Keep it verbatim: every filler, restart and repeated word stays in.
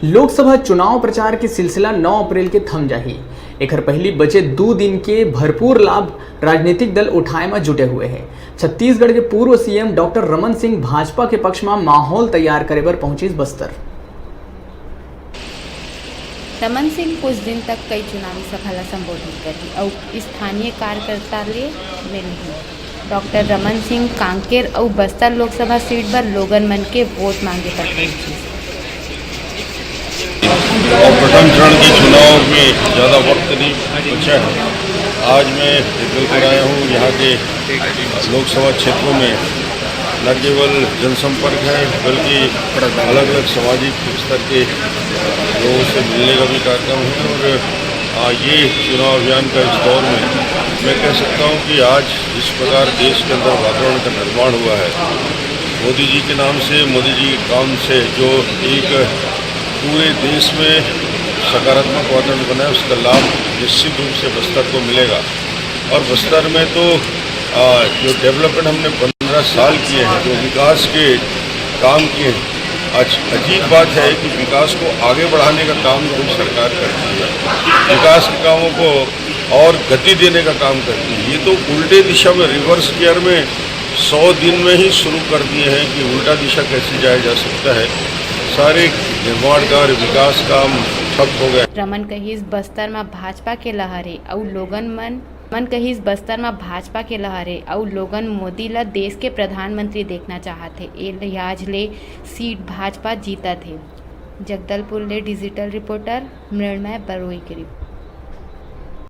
लोकसभा चुनाव प्रचार के सिलसिला नौ अप्रैल के थम जाही। एखर पहिली बचे दू दिन के भरपूर लाभ राजनीतिक दल उठाए म जुटे हुए हे। छत्तीसगढ़ के पूर्व सीएम डॉक्टर रमन सिंह भाजपा के पक्ष म माहौल तैयार करे बर पहुंचिस बस्तर। रमन सिंह कुछ दिन तक कई चुनावी सभा ला संबोधित करही अउ स्थानीय कार्यकर्ता ले मिलही। डॉक्टर रमन सिंह कांकेर अउ बस्तर लोकसभा सीट बर लोगन मन के वोट मांगे बर पहुंचिस। और प्रथम चरण के चुनाव में ज़्यादा वक्त नहीं बचा है। आज मैं जगदलपुर आया हूँ, यहाँ के लोकसभा क्षेत्रों में न केवल जनसंपर्क है, बल्कि अलग-अलग सामाजिक स्तर के लोगों से मिलने का भी कार्यक्रम है। और, आ, ये चुनाव अभियान का इस दौर में मैं कह सकता हूँ कि आज जिस प्रकार देश के अंदर वातावरण का निर्माण हुआ है, मोदी जी के नाम से, मोदी जी के काम से जो एक पूरे देश में सकारात्मक वातावरण बना है, उसका लाभ निश्चित रूप से बस्तर को मिलेगा। और बस्तर में तो, आ, जो डेवलपमेंट हमने पंद्रह साल किए हैं, जो विकास के काम किए हैं, आज अजीब बात है कि विकास को आगे बढ़ाने का काम जो सरकार करती है, विकास के कामों को और गति देने का काम करती है। ये तो उल्टे दिशा में, रिवर्स गियर में सौ दिन में ही शुरू कर दिए हैं कि उल्टा दिशा कैसे जाया जा सकता है। सारे निर्माण कार्य, विकास काम ठप हो गए। रमन कहिस, बस्तर म भाजपा के लहर हे अउ लोगन मन रमन कहिस, बस्तर म भाजपा के लहर हे अउ लोगन मोदी ल देश के प्रधानमंत्री देखना चाहत हे। ए लिहाज ले सीट भाजपा जीतत हे। जगदलपुर ले डिजिटल रिपोर्टर मृण्मय बरोई के रिपोर्ट।